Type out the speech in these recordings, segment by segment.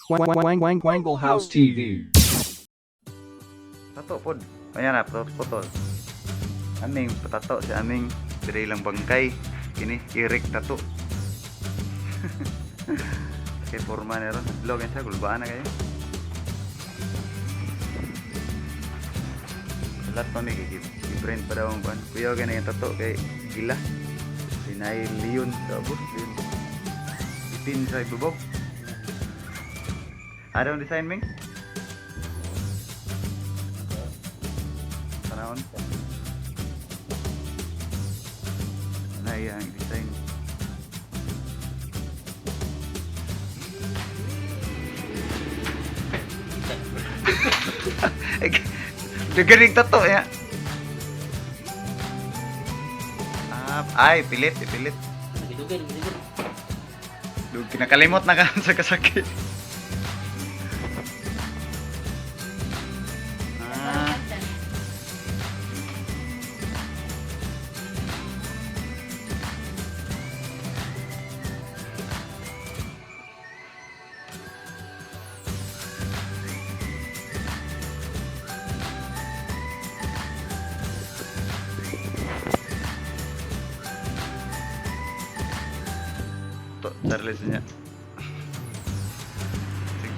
Wang Wang Wangle House TV. Tato pod. Ayan na, putol. Aming patato si aming dire lang bangkay. Kini irik tato. Kay forma na ron. Log siya gulbaan na kayo. Lahat pa may i-print pa daw ang kuan. Kuya gani yung tato kay gila. Sinay leon sa abot. Leon. Ipin sa ibabaw. Ano ang design, Ming? Panahon. Na iya ang design. Dagaling tato ya. Ah, ay, pilit, ipilit. Nagidugay, nagidugay. Dug kinakalimot na ka sa kasakit. Ah, to, Charles niya. Sige.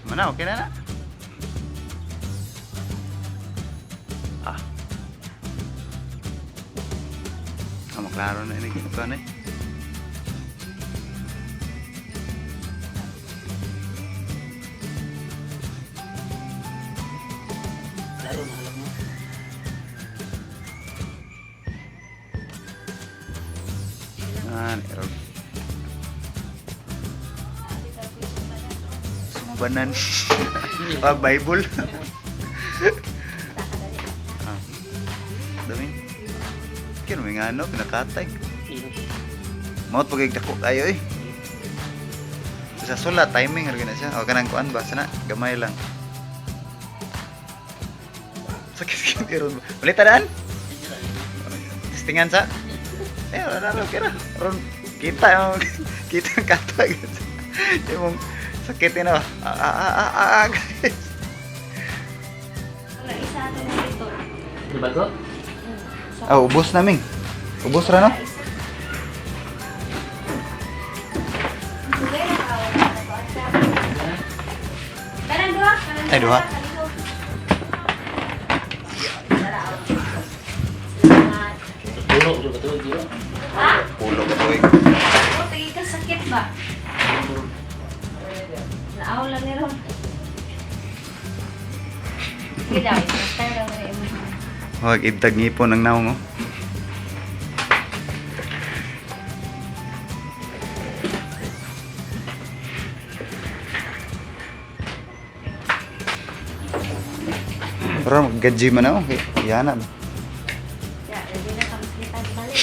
Mana, okay na na. Ah. Ah, maklaro na ini ito na eh. Laro na alam mo. Ah, error. Sumbanan. Ah, Bible. Ah. Dami. Kaya may nga ano, pinakatay. Sino? Maot pag dako kayo eh. Sa sula, timing ra na siya. O kanang kuan ba sana gamay lang. Sakit sakit ron. Ulit tadaan. Testingan sa. Eh, wala ra okay ra. Ron kita yung kita ang kata. Yung sakit na. Ah, ah, ah, ah, ah, guys. Wala, isa ato na ito. Di ba ko? Ah, ubos na ming. Ubos ra no? Kanang duha. Kanang Ay, duha. Salamat. Puro, di ba tuig, di ba? Ha? Pulo ka tuig. Oh, tingin ka sakit ba? Naaw lang ni Ron. Sige daw, tayo lang na imo. Wag ibtag ngipon ang naong oh. Pero mag-gym man ako. Okay. Yana ba? Ya, ready na kami sa balik.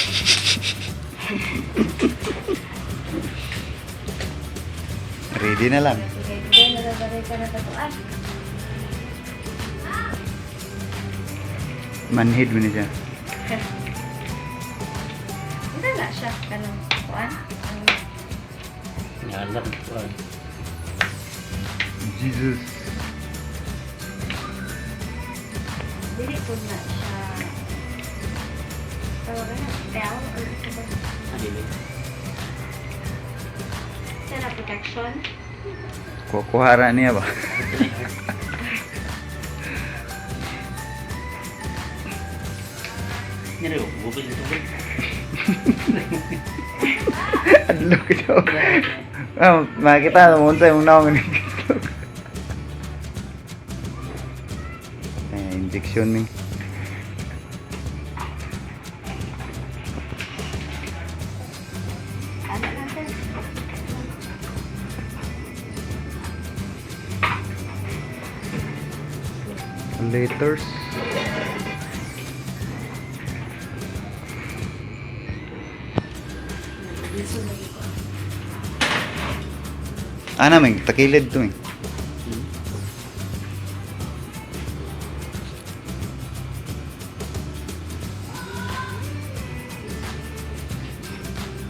Ready na lang. Sige, sige, nagagaray ka na tatuan. Manhid mo ni siya. Hindi na siya, kanang kuan. Ngalan, kuan. Jesus. Dili po na siya. Tawag na, bell or ito ba? Ah, dili. Sa na protection. Kukuhara niya ba? Nire, gubil ito ba? Adlok daw. Ah, makita mo unsa yung naong ni. Eh, injection ni. Ano natin? Letters. Ana ming takilid to ming.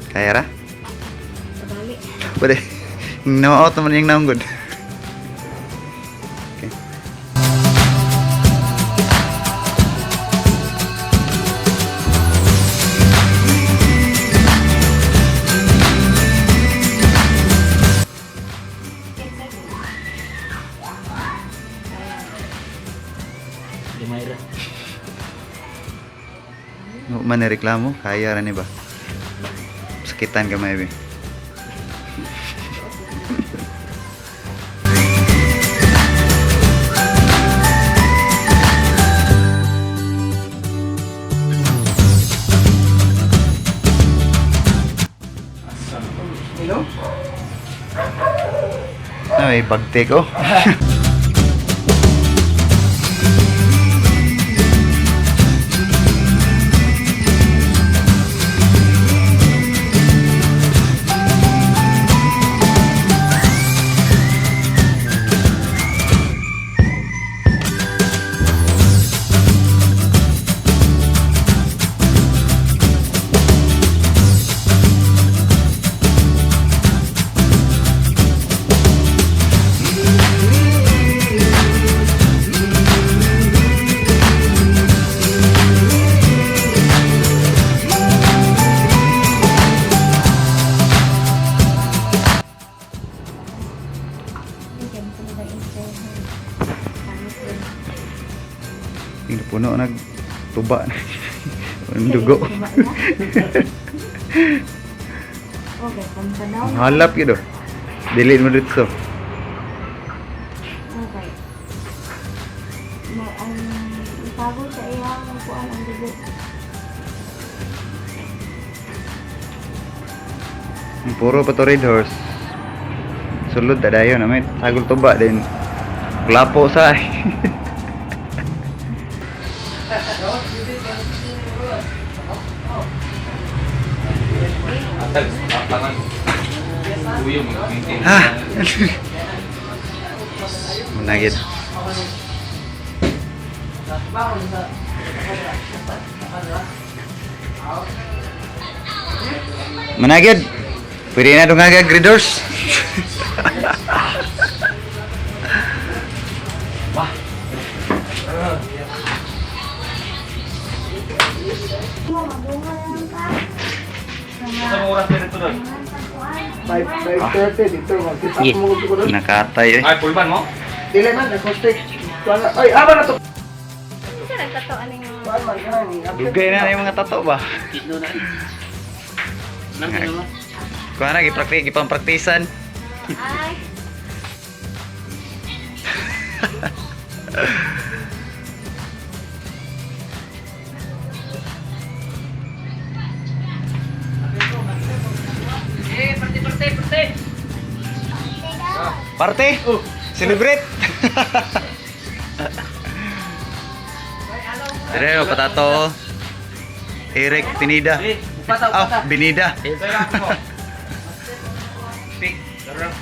Kaya ra? Kabali. Pwede. No out naman yung naong good. Okay. Gamay ra. No man ni reklamo, kaya ra ni ba? Sakitan ka may be. Ay, bagte ko. Bigyan ko na ito. Yung puno nag tuba na. Ang dugo. Okay, kung daw. Ang halap yun oh. Dili mo dito. Okay. May ang itago sa iyang kuan ang dugo. Ang puro pa to red horse. Sulod na dayon na may sagol tuba din. Klapo sa. Atag, tangan. Kuya, mag-maintain. Ha. Munagit. Managid. Pwede na dungagag red horse. Mo magunga lang ka. Sa mga oras na dito doon? 5:30 dito magkita mo ko doon. Nakatay eh. Ay, pulban mo? Dili man acoustic. Kuan ay aba na to. Sa nagtato aning Kuan man kanang Dugay na na yung mga tato ba? Kitno na. Nang mo. Kuha na, giprakti, gipang-praktisan. ay. Parte! Celebrate! Dire, patato. Eric Pinida. Upata, Ah, Binida. Pick. Darang.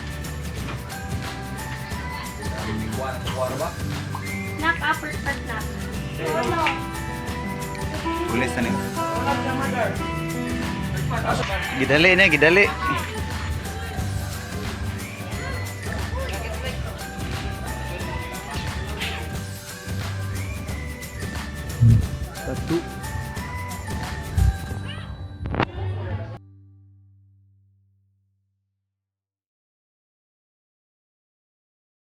Knock upper part knock. Wala. Pulis na niyo. Gidali na, gidali. Tattoo.